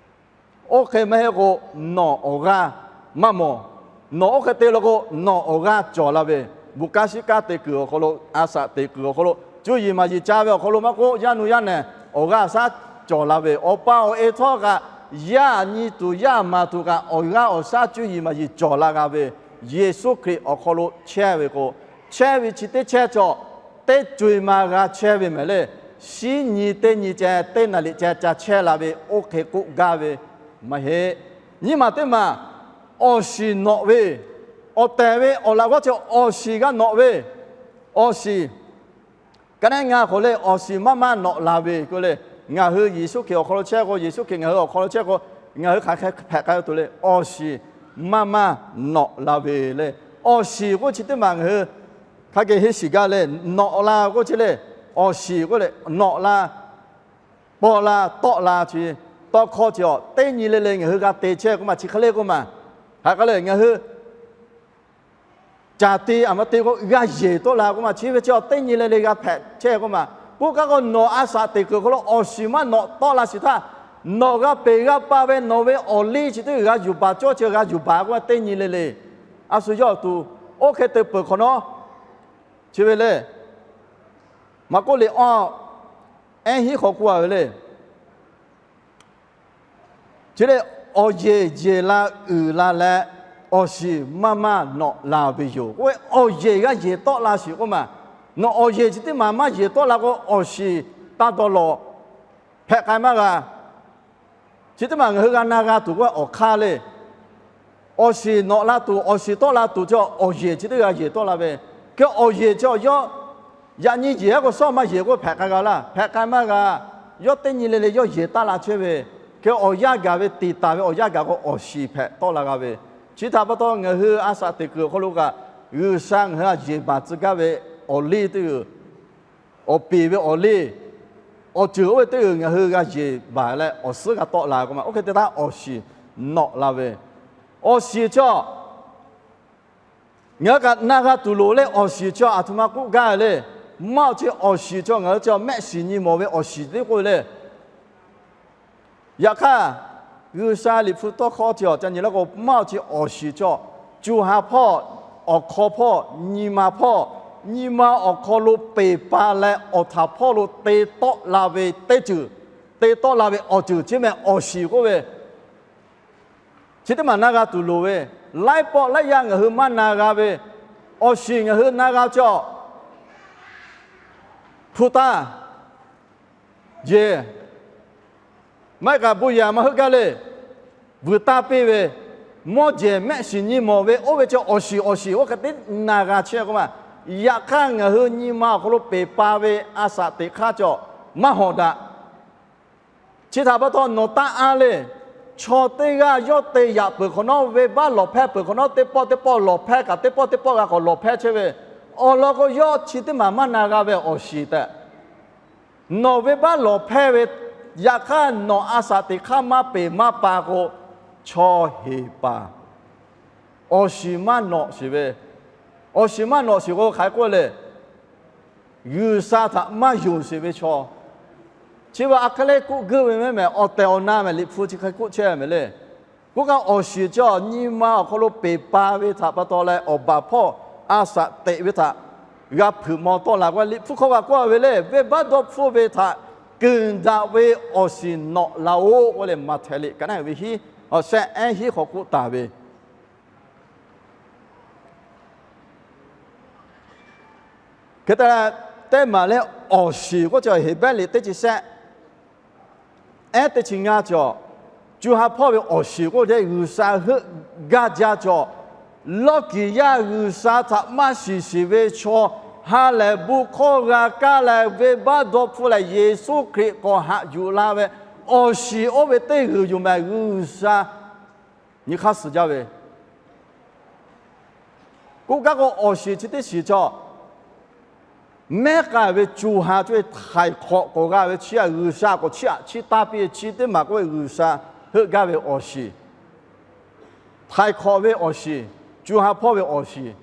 Oˇ hk'e maˇ heˆ k'o, nawˬ awˬ g'aˇ maˇ mawˬ. Nawˬ oˇ hk'e te la k'o, nawˬ awˬ g'aˇ cawˬ la ve, bon kanˉ shiˉ kanˉ te kuiˬ awˬ hk'aw lo, a shaꞈ teꞈ kuiˬ awˬ hk'aw lo, cuˇ yiˍ maˍ yiˍ ca ve awˬ hk'aw lo maˇ k'oˆ, yaˇ nu yaˇ nehˬ awˬ g'aˇ shaˉ cawˬ la ve, awˬ pa awˬ e htawˇ kaꞈ yaˇ nyi tuˬ yaˇ maˍ tuˬ kaꞈ awˬ g'aˇ awˬ shaˉ cuˇ yiˍ maˍ yiˍ cawˬ la g'a ve, Yeˍsuˆ Hkriꞈ awˬ hk'aw lo chehˇ ve k'o, chehˇ ve chi teˇ chehˇ chaw, teˇ co-e ma g'a chehˇ ve mehˬ le. Shinˉ nyi teˇ nyi ceh, teˇ naˍ liꞈ ceh ca chehˇ la ve, oˇ hk'e k'oˆ gaˇ ve maˇ heˆ. Nyiˇ maˬ teˇ maˬ, awˬ shiˍ nawꞈ ve, awˬ tehˬ ve awˬ laꞈ g'awˇ chi awˬ shiˍ g'a nawꞈ ve, awˬ shiˍ ka neˉ ngaˬ hk'aw le awˬ shiˍ maˇ maˇ nawꞈ la ve k'oˆ le. Ngaˬ hui Yeˍsuˆ Hkriꞈ awˬ hk'aw lo chehˇ k'o, Yeˍsuˆ Hkriꞈ ngaˬ hui awˬ hk'aw lo chehˇ k'o, ngaˬ hui hk'aˬ hk'e hpehꞈ k'ai tuˬ le, awˬ shiˍ maˇ maˇ nawꞈ la ve le. Awˬ shiˍ k'oˆ chi teˇ maˬ ngaˬ hui hk'a geh henˇ shiˍ gaˇ le. Nawꞈ la k'oˆ chi le, awˬ shiˍ k'oˆ le, nawꞈ la, paw la, tawˆ la chi, tawˇ hkawˇ chi a teˇ nyi le le ngaˬ hui g'a te chehˇ k'oˆ maˬ, chi hk'e le k'oˆ maˬ, haꞈ k'aˬ le ngaˬ hui caˬ te aˬ ma te k'o g'a yeˬ tawˆ la k'oˆ maˬ, chi ve chi a teˇ nyi le le g'a hpehꞈ chehˇ k'oˆ maˬ. K'oˆ kaꞈ k'o, nawˬ a shaꞈ teꞈ kuiˬ hk'aw lo awˬ shiˍ maˇ nawꞈ tawˆ la shiˍ htaˇ, nawˬ g'a peˬ g'a pa ve nawˬ ve awˬ liˇ chi teˇ g'aˇ yuˬ baˬ cawˇ chi g'a yuˬ baˬ k'oˆ maˬ, teˇ nyi le le. A shu yawˇ awˬ to oˇ hk'e te peuˬ hk'awꞈ nawˉ, chi ve le, Maˍkuˆ liꞈ awˇ, ehˉ hinˉ hk'aw k'oˆ a ve le. Chi lehˬ, awˬ yeˬ yeˬ la uiˍ la leh, awˬ shiˍ maˇ maˇ nawꞈ la ve yoˬ k'oˆ ve, awˬ yeˬ g'a yeˬ tawˆ la shiˍ k'oˆ maˬ. Nawˬ awˬ yeˬ chi teˇ maˬ maˇ yeˬ tawˆ la k'o, awˬ shiˍ taˇ dawˇ lawˬ, hpehꞈ k'ai maˇ g'a. Chi teˇ maˬ ngaˬ hui g'a na g'a tuˬ k'oˆ ve awˬ hk'aˇ le. Awˬ shiˍ nawꞈ la tuˬ, awˬ shiˍ tawˆ la tuˬ chi awˬ yeˬ chi teˇ g'aˇ yeˬ tawˆ la ve. Hk'e awˬ yeˬ chi yawˇ yaꞈ nyi yeˬ a k'o, shawˉ maˇ yeˬ k'oˆ hpehꞈ k'ai g'a laˇ, hpehꞈ k'ai maˇ g'a. Yawˇ teˇ nyi le le yawˇ yeˬ taˇ la chehˇ ve. Hk'e awˬ yanˇ gaˬ ve tiˍ taˍ ve awˬ yanˇ gaˬ k'o, awˬ shiˍ hpehꞈ tawˆ la g'a ve. Chi htaꞈ pa taw, ngaˬ hui a shaꞈ teꞈ kuiˬ awˬ hk'aw lo kaꞈ, G'uiˬsha ngaˬ hui a yeˬ baˬ tcuh gaˇ ve awˬ liˇ teˇ g'uiˬ, awˬ peˍ ve awˬ liˇ, awˬ ceuˬ oˇ ve teˇ g'uiˬ ngaˬ hui g'a yeˬ baˬ leh awˬ suhˉ g'a tawˆ la k'oˆ maˬ. Oˇ hk'e te htaˇ, awˬ shiˍ nawꞈ la ve, awˬ shiˍ chi a ngaˬ hui kaꞈ na g'a tuˬ loˍ le. Awˬ shiˍ chi a aˬ htoꞈ ma k'oˆ gaˇ le. Maˇ awˬ chi awˬ shiˍ chi ngaˬ hui chi mehˆ shiˍ nyi mawˬ ve awˬ shiˍ teˇ k'oˆ ve le. Yaꞈ hk'aˇ, G'uiˬsha Liꞈ hpu tawˇ hkawˇ chi awˬ ca nyi la k'o, maˇ awˬ chi awˬ shiˍ chi a, co ha hpawˇ, awˬ hk'aw hpawˇ, nyi ma hpawˇ, nyi ma awˬ hk'aw lo peˬ pa leh awˬ htaꞈ hpawˇ lo te tawˆ la ve teˇ ceuˬ, te tawˆ la ve awˬ ceuˬ chi mehˬ awˬ shiˍ k'oˆ ve. Chi teˇ maˬ na g'a tuˬ loˍ ve, laiˉ pawˆ laiˉ yaˇ ngaˬ hui maˇ na g'a ve, awˬ shiˍ ngaˬ hui na g'a chi a, hpu taˇ, jeˬ, maˇ heˆ kaꞈ bon yehˬ maˇ heuˆ gaˇ le, vuiˬ taˇ piˇ ve, mawˇ jehˬ mehˆ shiˍ nyi mawˬ ve, oˇ ve chi awˬ shiˍ awˬ shiˍ oˇ hk'e te na g'a chehˇ k'oˆ maˬ. Yaꞈ hk'aˇ ngaˬ hui nyi ma awˬ hk'aw lo peˬ pa ve a shaꞈ teꞈ hk'aˇ chi a maˇ hawˍ daꞈ. Chi htaꞈ pa taw nawˬ taˇ anˇ le. Chaw teˇ g'aˇ yawˇ te yaꞈ peuˬ hk'awꞈ nawˉ, venˇbaˆ lawˬ hpehˇ peuˬ hk'awꞈ nawˉ, teˇ pawˆ teˇ pawˆ lawˬ hpehˇ kaꞈ teˇ pawˆ teˇ pawˆ g'a k'awꞈ lawˬ hpehˇ chehˇ ve, awˬ lawn k'o yawˇ chi teˇ maˬ maˇ na g'a ve awˬ shiˍ tehꞈ. Nawˬ venˇbaˆ lawˬ hpehˇ ve, yaꞈ hk'aˇ nawˬ a shaꞈ teꞈ hk'aˇ maˇ peˬ maˇ pa k'o, chaw heˍ paˍ awˬ shiˍ maˇ nawꞈ sheˍ ve, awˬ shiˍ maˇ nawꞈ sheˍ k'o hk'aˬ hk'e k'oˆ le, G'uiˬsha htaꞈ maˇ yonˍ sheˍ ve chaw. Chi ve a hk'e le k'oˆ guiˇ ve mehˉ mehˬ, awˬ tehˬ awˬ na mehˬ, Liꞈ hpu chi hk'e k'oˆ chehˇ mehˍ le. K'oˆ kaꞈ awˬ shiˍ chi nyi ma awˬ hk'aw lo peˬ pa ve htaꞈ pa taw leh, awˬ baˬ hpawˇ a shaꞈ teꞈ ve htaꞈ g'a hpeuꞈ maw tawˆ la k'o, Liꞈ hpu hk'aw g'a k'oˆ ve le, venˇbaˆ dawˇ hpfuhˇ ve htaꞈ keunˍ daꞈ ve awˬ shiˍ nawꞈ la-oˆ k'oˆ leh, Maꞈhtehˍ liꞈ ka naˉ ve hiˉ, awˬ shehˆ ehˉ hiˉ hk'aw k'oˆ taˍ ve. Hk'e te leh, teˇ maˬ leh awˬ shiˍ k'oˆ cawˬ Heˍbrehˇ liꞈ teˇ chi shehˆ ehˉ teˇ chi ngaˇ cawˬ, co ha hpawˇ ve awˬ shiˍ k'oˆ leh G'uiˬsha heuˆ gaˇ jaˇ cawˬ. Lawˇkiˍ yaˇ G'uiˬsha htaꞈ maˇ shiˍ shiˍ ve chaw, ha lehˬ bon hkawˇ g'a kaˇ leh venˇbaˆ dawˇ hpfuhˇ leh Yeˍsuˆ Hkriꞈ k'awꞈ haꞈ yuˬ la ve awˬ shiˍ oˇ ve teˇ g'uiˬ yoˬ mehˍ. G'uiˬsha nyi hk'aˇ suh jaˇ ve k'oˆ gaˇ k'o, awˬ shiˍ chi teˇ shiˍ cawˬ mehˉ k'ai ve co ha cawˬ ve htaiˍ hk'awꞈ k'awꞈ g'a ve chi aꞈ, G'uiˬsha k'awꞈ chiˇ aꞈ chiˇ taˇ piˇ ve chi teˇ maˬ k'oˆ ve G'uiˬsha heuˆ gaˇ ve awˬ shiˍ, htaiˍ hk'awꞈ ve awˬ shiˍ, co ha hpawˇ ve awˬ shiˍ.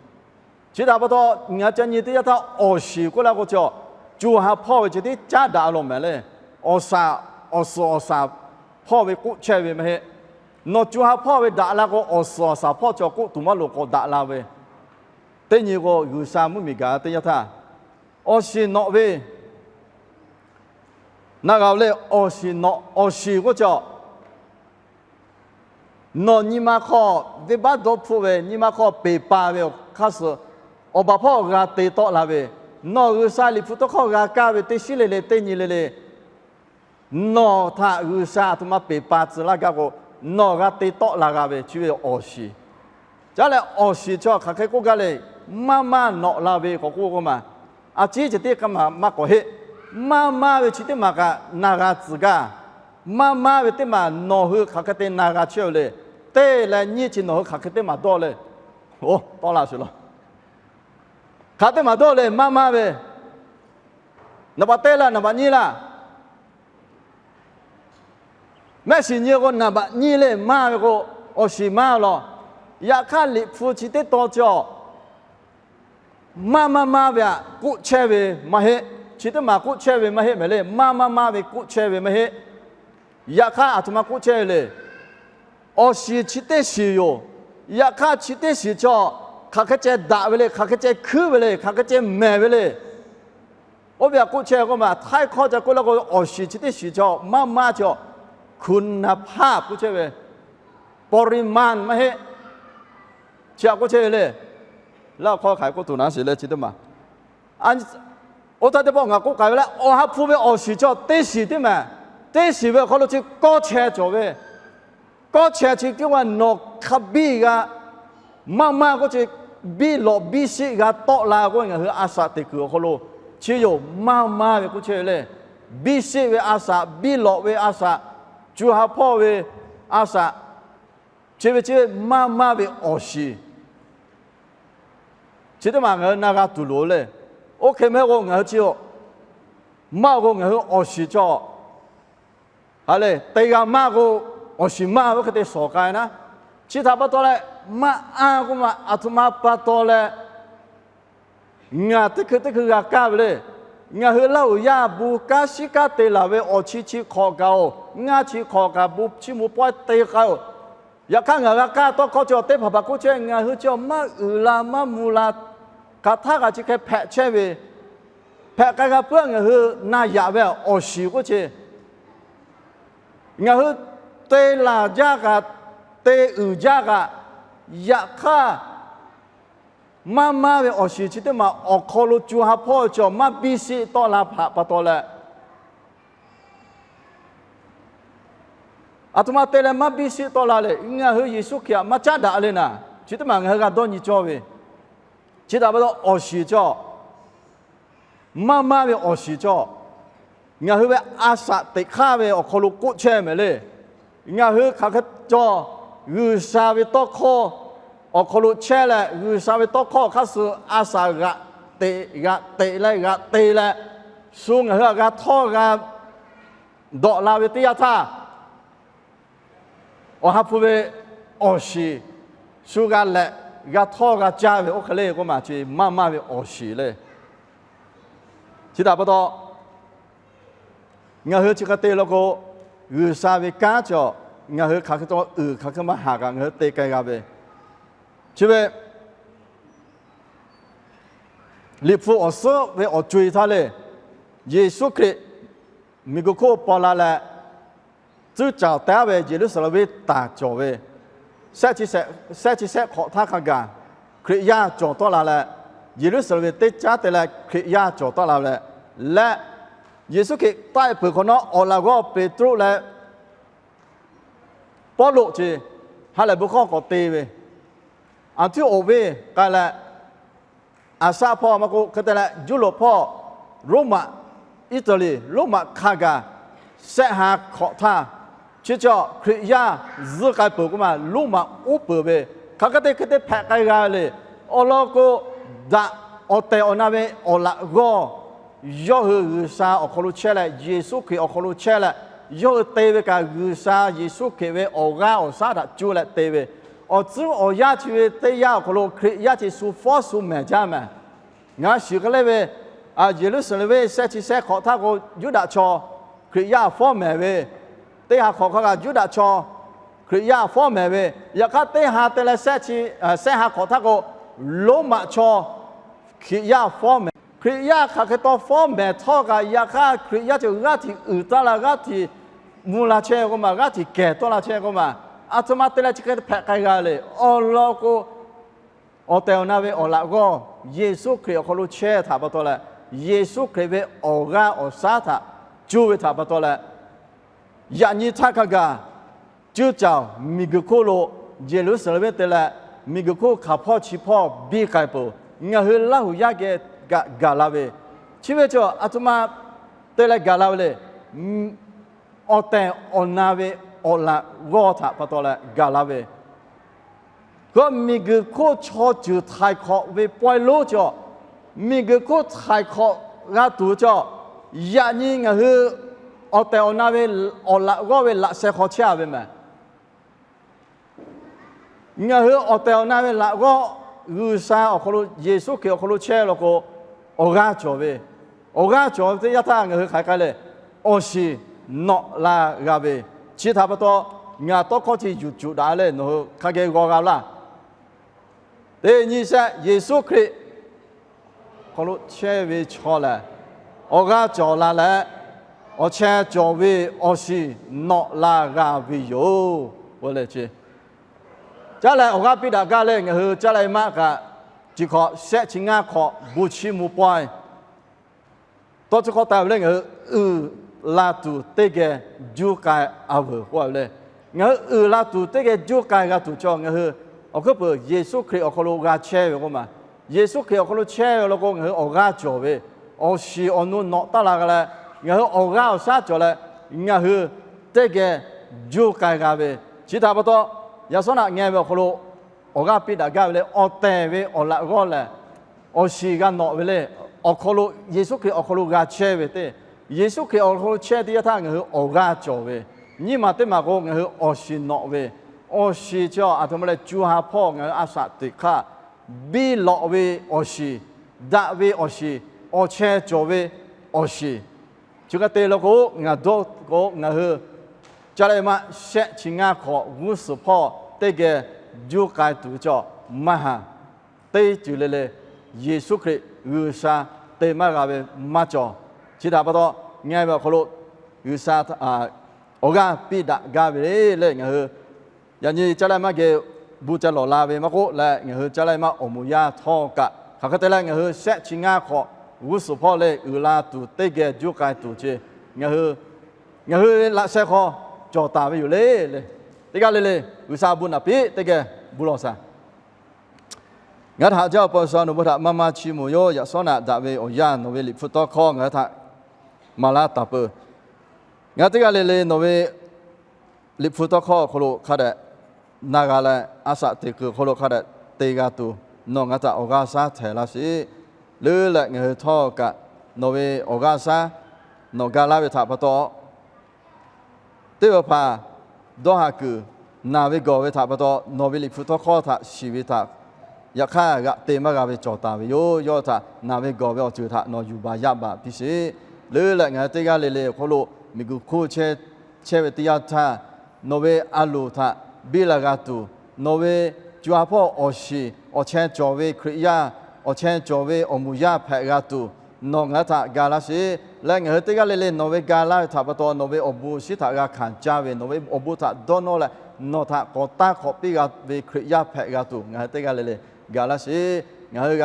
Chi htaꞈ pa taw, ngaˬ ca nyi teˇ yanˇ htaˇ awˬ shiˍ k'oˆ la k'o cawˬ, co ha hpawˇ ve chi teˇ caˉ daꞈ lo mehˍ le. Awˬ shaˍ, awˬ suhˍ awˬ shaˍ hpawˇ ve k'oˆ chehˇ ve maˇ heˆ. Nawˬ co ha hpawˇ ve daꞈ la k'o, awˬ suhˍ awˬ shaˍ hpawˇ cawˬ k'oˆ tuˬ maˇ loˍ k'awꞈ daꞈ la ve. Teˇ nyi k'o, G'uiˬsha mvuhˇmiˬ gaˬ teˇ yanˇ htaˇ awˬ shiˍ nawꞈ ve, na g'a le, awˬ shiˍ nawꞈ, awˬ shiˍ k'oˆ cawˬ nawˬ nyi ma hk'aw venˇbaˆ dawˇ hpfuhˇ ve, nyi ma hk'aw peˬ pa ve awˬ hk'aˇ suh, awˬ baˬ hpawˇ g'a te tawˆ la ve, nawˬ G'uiˬsha Liꞈ hpu tawˇ hkawˇ g'a kaˇ ve teˇ shiˉ le le teˇ nyi le le, nawˬ htaꞈ G'uiˬsha aˬ htoꞈ ma peˬ pa tcuh laˇ gaˇ k'o, nawˬ g'a te tawˆ la g'a ve chi ve awˬ shiˍ. Caˉ leh awˬ shiˍ chaw hk'aˬ hk'e k'oˆ gaˇ le, maˇ maˇ nawꞈ la ve k'awꞈ k'oˆ k'oˆ ma. A ciˉ ceh tiˉ k'aˉ maˬ maˇ k'awꞈ heˆ. Maˇ maˇ ve chi teˇ maˬ kaꞈ na g'a tcuh gaˇ. Maˇ maˇ ve teˇ maˬ nawˬ hui hk'aˬ hk'e te na g'a chehˇ ve le. Teˇ leh nyiˇ chi nawˬ hui hk'aˬ hk'e teˇ maˬ dawˇ le. Oˬ, tawˆ la shuˍ laˬ. Hk'aˬ teˇ maˬ dawˇ le, maˇ maˇ ve. Naˍ baꞈ teˇ laˇ, naˍ baꞈ nyiˇ laˇ. Mehˆ shiˍ nyi k'o, naˍ baꞈ nyiˇ le maˇ ve k'o, awˬ shiˍ maˇ law. Yaꞈ hk'aˇ, Liꞈ hpu chi teˇ tawn cawˬ maˇ maˇ maˇ ve aꞈ k'oˆ chehˇ ve maˇ heˆ. Chi teˇ maˬ k'oˆ chehˇ ve maˇ heˆ mehˍ le. Maˇ maˇ maˇ ve k'oˆ chehˇ ve maˇ heˆ. Yaꞈ hk'aˇ, aˬ htoꞈ ma k'oˆ chehˇ ve le. Awˬ shiˍ chi teˇ shiˍ yoˬ. Yaꞈ hk'aˇ, chi teˇ shiˍ cawˬ hk'aˬ hk'e ceh daꞈ ve le, hk'aˬ hk'e ceh hkuiˉ ve le, hk'aˬ hk'e ceh mehˍ ve le. Oˇ ve aꞈ k'oˆ chehˇ k'oˆ ma, htaiˇ hkawˇ ca k'oˆ la k'o, awˬ shiˍ chi teˇ shiˍ cawˬ maˇ maˇ cawˬ, คุณภาพ k'oˆ chehˇ ve, ปริมาณ maˇ heˆ. Chi aꞈ k'oˆ chehˇ ve le. Laˇ hkawˇ hk'aˬ hk'e k'oˆ tuˬ naˉ shiˍ le chi teˇ maˬ. Oˇ htaˇ teˇ pawˆ ngaˬ k'oˆ k'ai ve le, awˬ ha hpu ve awˬ shiˍ cawˬ teˇ shiˍ teˇ maˬ, teˇ shiˍ ve awˬ hk'aw lo chi kawˇ chehˇ cawˬ ve, kawˇ chehˇ chi k'oˆ ma nawˬ hk'a biˇ g'a maˇ maˇ k'oˆ chi, biˇ lawꞈ biˇ shiˆ g'a tawˆ la k'oˆ ve ngaˬ hui a shaꞈ teꞈ kuiˬ awˬ hk'aw lo chi yoˬ maˇ maˇ ve k'oˆ chehˇ ve le. Biˇ shiˆ ve a shaꞈ, biˇ lawꞈ ve a shaꞈ, co ha hpawˇ ve a shaꞈ, chi ve chi maˇ maˇ ve awˬ shiˍ chi teˇ maˬ ngaˬ hui na g'a tuˬ loˍ le. Oˇ hk'e mehˆ k'o ngaˬ hui chi maˇ k'o ngaˬ hui awˬ shiˍ cawˬ ha le, te g'a maˇ k'o, awˬ shiˍ maˇ ve hk'e te shawˍ k'ai naˉ. Chi htaꞈ pa taw leh, maˇ anˇ k'oˆ ma aˬ htoꞈ ma pa taw leh, ngaˬ teˇ hkui teˇ hkui g'a kaˇ ve le. Ngaˬ hui laˇ uiˍ yaˇ bon kanˉ shiˉ kanˉ te laˬ ve awˬ chi chi hk'awꞈ kaꞈ oˬ, ngaˇ chi hk'awꞈ kaꞈ bon chiˇ mvuh pawehˇ te k'ai oˬ. Yaꞈ hk'aˇ, ngaˬ g'a kaˇ tawˇ hkawˇ chi awˬ teˇ hpaˍ hpaˍ k'oˆ chehˇ, ngaˬ hui chi maˇ uiˍ la maˇ mvuh la, hk'aˬ htaˇ kaꞈ chi hk'e hpehꞈ chehˇ ve, hpehꞈ k'ai g'a puiˉ ngaˬ hui na yaꞈ ve awˬ shiˍ k'oˆ chehˇ. Ngaˬ hui te laˬ jaˇ kaꞈ, te uiˍ jaˇ kaꞈ, yaꞈ hk'aˇ, maˇ maˇ ve awˬ shiˍ chi teˇ maˬ awˬ hk'aw lo co ha hpawˇ cawˬ maˇ biˇ shiˆ tawˆ la hpaꞈ pa taw leh, aˬ htoꞈ ma te leh maˇ biˇ shiˆ tawˆ la le. Ngaˬ hui Yeˍsuˆ Hkriꞈ aꞈ maˇ caˉ daꞈ le naˍ, chi teˇ maˬ ngaˬ hui g'a dawˇ nyi cawˇ ve. Chi htaꞈ pa taw awˬ shiˍ cawˬ, maˇ maˇ ve awˬ shiˍ cawˬ, ngaˬ hui ve a shaꞈ teꞈ hk'aˇ ve awˬ hk'aw lo k'oˆ chehˇ mehˍ le. Ngaˬ hui hk'aˬ hk'e cawˬ, G'uiˬsha ve tawˇ hkawˇ awˬ hk'aw lo chehˇ leh, G'uiˬsha ve tawˇ hkawˇ hk'aˇ suh a shaꞈ g'aꞈ teꞈ g'aꞈ teꞈ leh g'aꞈ te leh, shu ngaˬ hui aꞈ g'a htawˇ g'a dawꞈ la ve teˇ yanˇ htaˇ, awˬ ha hpu ve awˬ shiˍ shu g'a lehꞈ g'a htawˇ g'a caˇ ve oˇ hk'e le k'oˆ ma chi maˇ maˇ ve awˬ shiˍ le. Chi htaꞈ pa taw, ngaˬ hui chi hk'e te la k'o, G'uiˬsha ve kanˉ cawˬ ngaˬ hui hk'aˬ hk'e taw uiˍ hk'aˬ hk'e ma haˍ kaꞈ ngaˬ hui te k'ai g'a ve. Chi ve Liꞈ hpu awˬ suhˉ ve awˬ co-e htaˇ le, Yeˍsuˆ Hkriꞈ miˬguiˬ hk'oˆ paw la leh, tcuhˉ caˍ taˍ ve Yeˍruˆsaˍlehnˍ venˇ taˍ cawˬ ve, shehˆ chi shehˆ hk'awꞈ htaˇ hk'a gaˬ Hkriꞈ yaˇ cawˬ tawˆ la leh, Yeˍruˆsaˍlehnˍ venˇ teˇ caˉ te leh Hkriꞈ yaˇ cawˬ tawˆ la ve leh, Yeˍsuˆ Hkriꞈ taˆ-e peuˬ hk'awꞈ nawˉ awˬ laꞈ g'awˇ Peˍtruˆ leh Pawˇluꞈ ce ha lehˬ bon hkawˇ k'awꞈ te ve, Anˍtiˆ-oˍ venˇ k'ai leh, Aˍsaˆ hpawˇ maˇ k'oˆ, hk'e te leh Juˇlawˬ hpawˇ, Roˉmaꞈ, Iˉtaˍliˍ Roˉmaꞈ hk'a gaˬ shehˆ ha hk'awꞈ htaˇ, chi cawˬ Hkriꞈ yaˇ zuhˆ k'ai peuˬ k'oˆ ma, Roˉmaꞈ uˉ peunˍ ve, hk'aˬ hk'e te hk'e te hpehꞈ k'ai g'a le. Awˬ lawn k'o, daꞈ awˬ tehˬ awˬ na ve awˬ laꞈ g'awˇ yawˇ hui G'uiˬsha awˬ hk'aw lo chehˇ leh, Yeˍsuˆ Hkriꞈ awˬ hk'aw lo chehˇ leh, yawˇ hui te ve kaꞈ G'uiˬsha Yeˍsuˆ Hkriꞈ ve awˬ g'aˇ awˬ shaˉ htaꞈ cuˇ leh te ve, awˬ tcuhˉ awˬ yanˇ chi ve teˇ yanˇ awˬ hk'aw lo Hkriꞈ yaˇ chi shu fawˉ shu mehˍ jaˇ mehˍ. Ngaˬ shiˍ k'ai le ve, Yeˍruˆsaˍlehnˍ venˇ shehˆ chi shehˆ hk'awꞈ htaˇ k'o, Yuˇdaꞈ chaw Hkriꞈ yaˇ fawˉ mehˍ ve, teˇ ha hk'awꞈ hk'a gaˬ Yuˇdaꞈ chaw Hkriꞈ yaˇ fawˉ mehˍ ve, yaꞈ hk'aˇ teˇ ha te leh shehˆ chi, shehˆ ha hk'awꞈ htaˇ k'o, Roˉmaꞈ chaw Hkriꞈ yaˇ fawˉ mehˍ. Hkriꞈ yaˇ hk'aˬ hk'e taw fawˉ mehˍ htawˇ kaꞈ, yaꞈ hk'aˇ Hkriꞈ yaˇ chi g'aˇ hteꞈ uiˍ taˍ la, g'aˇ hteꞈ mvuh la chehˇ k'oˆ ma, g'aˇ hteꞈ kehˬ tawˆ la chehˇ k'oˆ ma, aˬ htoꞈ ma te leh chi hk'e hpehꞈ k'ai g'a le. Awˬ lawn k'o, awˬ tehˬ awˬ na ve awˬ laꞈ g'awˇ Yeˍsuˆ Hkriꞈ awˬ hk'aw lo chehˇ htaꞈ pa taw leh, Yeˍsuˆ Hkriꞈ ve awˬ g'aˇ awˬ shaˉ htaꞈ cuˇ ve htaꞈ pa taw leh, yaꞈ nyi htaˇ hk'a gaˬ cuˇ caˍ miˬguiˬ hk'oˆ lo Yeˍruˆsaˍlehnˍ venˇ te leh, miˬguiˬ hk'oˆ hk'aˬ hpawˇ chi hpawˇ biˇ k'ai peuˬ. Ngaˬ hui Laˇhuˍ yaˇ geh kaꞈ gaˬ la ve, chi ve chaw aˬ htoꞈ ma te leh gaˬ la ve le. Awˬ tehˬ awˬ na ve awˬ laꞈ g'awˇ htaꞈ pa taw leh gaˬ la ve, k'o miˬguiˬ hk'oˆ chaw ceuˬ htaiˍ hk'awꞈ ve pawehˇ lonˉ cawˬ, miˬguiˬ hk'oˆ htaiˍ hk'awꞈ g'a tuˬ cawˬ, yaꞈ nyi ngaˬ hui awˬ tehˬ awˬ na ve awˬ laꞈ g'awˇ ve laꞈ sheh hk'aw chehˇ a ve mehˍ. Ngaˬ hui awˬ tehˬ awˬ na ve laꞈ g'awˇ G'uiˬsha awˬ hk'aw lo, Yeˍsuˆ Hkriꞈ awˬ hk'aw lo chehˇ law k'o, awˬ g'aˇ cawˬ ve, awˬ g'aˇ cawˬ ve teˇ yanˇ htaˇ ngaˬ hui hk'aˬ hk'e k'ai le, awˬ shiˍ nawꞈ la g'a ve, chi htaꞈ pa taw ngaˬ tawˇ hkawˇ chi yuˬ cuˬ daꞈ leh nawˬ hui hk'a geh g'aw g'a laˇ. Teˇ nyi shehˆ, Yeˍsuˆ Hkriꞈ hk'aw lo chehˇ ve chaw lehˬ, awˬ g'aˇ cawˬ la leh, awˬ cheh cawˬ ve awˬ shiˍ nawꞈ la g'a ve yoˬ. Oˇ leh chi caˉ leh awˬ g'aˇ piˇ daꞈ gaˇ leh ngaˬ hui caˉ leh maˆ kaꞈ, chi hk'awꞈ shehˆ chi ngaˇ hk'awꞈ bon chiˇ mvuh pawehˇ tawˇ chi hk'awꞈ taˍ ve le, ngaˬ hui uiˍ la tuˬ teˇ geh juˇ k'ai a veuˬ k'oˆ a ve le. Ngaˬ hui uiˍ la tuˬ teˇ geh juˇ k'ai g'a tuˬ cawˬ, ngaˬ hui awˬ hkuiˉ peuˬ Yeˍsuˆ Hkriꞈ awˬ hk'aw lo g'a chehˇ ve k'oˆ ma. Yeˍsuˆ Hkriꞈ awˬ hk'aw lo chehˇ ve law k'o, ngaˬ hui awˬ g'aˇ cawˬ ve, awˬ shiˍ awˬ nu nawꞈ taˇ la g'a leh, ngaˬ hui awˬ g'aˇ awˬ shaˉ cawˬ leh, ngaˬ hui teˇ geh juˇ k'ai g'a ve, chi htaꞈ pa taw, yaꞈ shawˉ naꞈ ngeh ve awˬ hk'aw lo awˬ g'aˇ piˇ daꞈ gaˇ ve le, awˬ tehˬ ve awˬ laꞈ g'awˇ lehˬ, awˬ shiˍ g'a nawꞈ ve le. Awˬ hk'aw lo Yeˍsuˆ Hkriꞈ awˬ hk'aw lo g'a chehˇ ve teˇ, Yeˍsuˆ Hkriꞈ awˬ hk'aw lo chehˇ teˇ yanˇ htaˇ ngaˬ hui awˬ g'aˇ cawˬ ve, nyiˇ maˬ teˇ maˬ k'o ngaˬ hui awˬ shiˍ nawꞈ ve, awˬ shiˍ chi aˬ htoꞈ ma leh cu ha hpawˇ ngaˬ hui a shaꞈ teꞈ hk'aˇ, biˇ lawꞈ ve awˬ shiˍ, daꞈ ve awˬ shiˍ, awˬ cheh cawˬ ve awˬ shiˍ, chi hk'e te law k'o, ngaˬ dawˇ k'o ngaˬ hui caˉ leh maˆ shehˆ chi ngaˇ hk'awꞈ g'uˇ suhˍ hpawˇ teˇ geh juˇ k'ai tuˬ ve cawˬ maˇ haˍ. Teˇ ceuˬ le le, Yeˍsuˆ Hkriꞈ G'uiˬsha te maˇ g'a ve maˇ cawˬ. Chi htaꞈ pa taw, ngeh ve awˬ hk'aw lo G'uiˬsha awˬ g'aˇ piˇ daꞈ gaˇ ve le leh, ngaˬ hui yaꞈ nyi caˉ leh maˇ geh bon ca lawˬ la ve maˇ k'oˆ leh, ngaˬ hui caˉ leh maˇ awˬ moˍ yaˇ htawˇ kaꞈ hk'aˬ hk'e te leh ngaˬ hui shehˆ chi ngaˇ hk'awꞈ g'uˇ suhˍ hpawˇ leh uiˍ la tuˬ teˇ geh juˇ k'ai tuˬ ce, ngaˬ hui laꞈ sheh hk'aw cawˬ taˍ ve yoˬ le le. Teˇ g'aˇ le le, G'uiˬsha bon naˍ piˇ teˇ geh bon lawˬ shaˍ. Ngaˬ htaꞈ jaˇ awˬ pa G'uiˬsha, nawˬ bon htaꞈ maˇ maˇ chiˇ mvuh yoˬ. Yaꞈ shawˉ naꞈ daꞈ ve awˬ yanˇ nawˬ ve Liꞈ hpu tawˇ hkawˇ ngaˬ hui htaꞈ maˍ laˇ taˍ peuˬ. Ngaˬ hui teˇ g'aˇ le le nawˬ ve Liꞈ hpu tawˇ hkawˇ awˬ hk'aw lo hk'a dehꞈ na g'a leh, a shaꞈ teꞈ kuiˬ awˬ hk'aw lo hk'a dehꞈ te g'a tuˬ, nawˬ ngaˬ htaꞈ awˬ g'aˇ shaˉ htehˍ laˇ sheˍ. Leuˉ leh ngaˬ hui htawˇ kaꞈ nawˬ ve awˬ g'aˇ shaˉ nawˬ ga laˇ ve htaꞈ pa taw, teˇ hpaˍ hpaˍ dawˇ haˍ kuiˬ naˬ ve gawˬ ve htaꞈ pa taw, nawˬ ve Liꞈ hpu tawˇ hkawˇ htaꞈ shiˍ ve htaꞈ yaꞈ hk'aˇ g'aꞈ te maˇ g'a ve cawˬ taˍ ve yoˬ. Yawˇ htaꞈ naˬ ve gawˬ ve awˬ ceuˬ htaꞈ nawˬ yuˬ baˬ yaˇ baˬ piˇ sheˍ. Leuˉ leh ngaˬ hui teˇ g'aˇ le le awˬ hk'aw lo miˬguiˬ hk'oˆ chehˇ ve teˇ yanˇ htaˇ, nawˬ ve a loˍ htaꞈ biˇ la g'a tuˬ, nawˬ ve co ha hpawˇ awˬ shiˍ awˬ chehˇ cawˬ ve Hkriꞈ yaˇ, awˬ chehˇ cawˬ ve awˬ moˍ yaˇ hpehꞈ g'a tuˬ, nawˬ ngaˬ hui htaꞈ ga laˇ sheˍ. Leh ngaˬ hui teˇ g'aˇ le le nawˬ ve ga laˇ ve htaꞈ pa taw, nawˬ ve awˬ bon awˬ shinˉ htaꞈ g'a hkanˍ caˇ ve, nawˬ ve awˬ bon htaꞈ dawˇ nawˇ leh, nawˬ htaꞈ k'awꞈ taˇ hk'awꞈ piˇ g'a ve Hkriꞈ yaˇ hpehꞈ g'a tuˬ, ngaˬ hui teˇ g'aˇ le le ga laˇ sheˍ. Ngaˬ hui,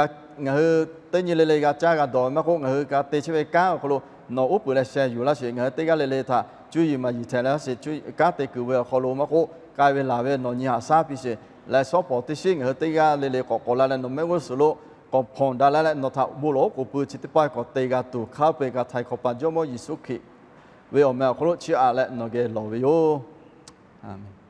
ngaˬ hui teˇ nyi le le g'a caˇ g'a dawˬ ve maˇ k'oˆ, ngaˬ hui g'a te chehˇ ve kanˉ awˬ hk'aw lo nawˬ uˉ peunˍ leh sheh yuˬ laˇ sheˍ. Ngaˬ hui teˇ g'aˇ le le htaꞈ cuˇ yiˍ maˍ yiˍ htehꞈ leh laˇ sheˍ. Kanˉ te kuiˬ ve awˬ hk'aw lo maˇ k'oˆ, k'ai ve laˬ ve nawˬ nyi haꞈ shaˉ piˇ sheˍ. Leh shawˉ pawˍ teˇ shiˉ ngaˬ hui teˇ g'aˇ le le k'awꞈ k'awꞈ la leh nawˬ mehˆ g'uˇ suhˍ lo k'awꞈ hpawnˬ daꞈ la leh, nawˬ htaꞈ bon lawˬ oˉ k'oˍ pui chi teˇ pawˆ k'awꞈ te g'a tuˬ, hk'a peu-eˬ g'a htaiˍ hk'awꞈ paˍ Jawˇmawˇ Yeˍsuˆ Hkriꞈ ve awˬ meh awˬ hk'aw lo chiˇ aꞈ leh nawˬ geh lawˬ ve yoˬ. Aˍmenˍ.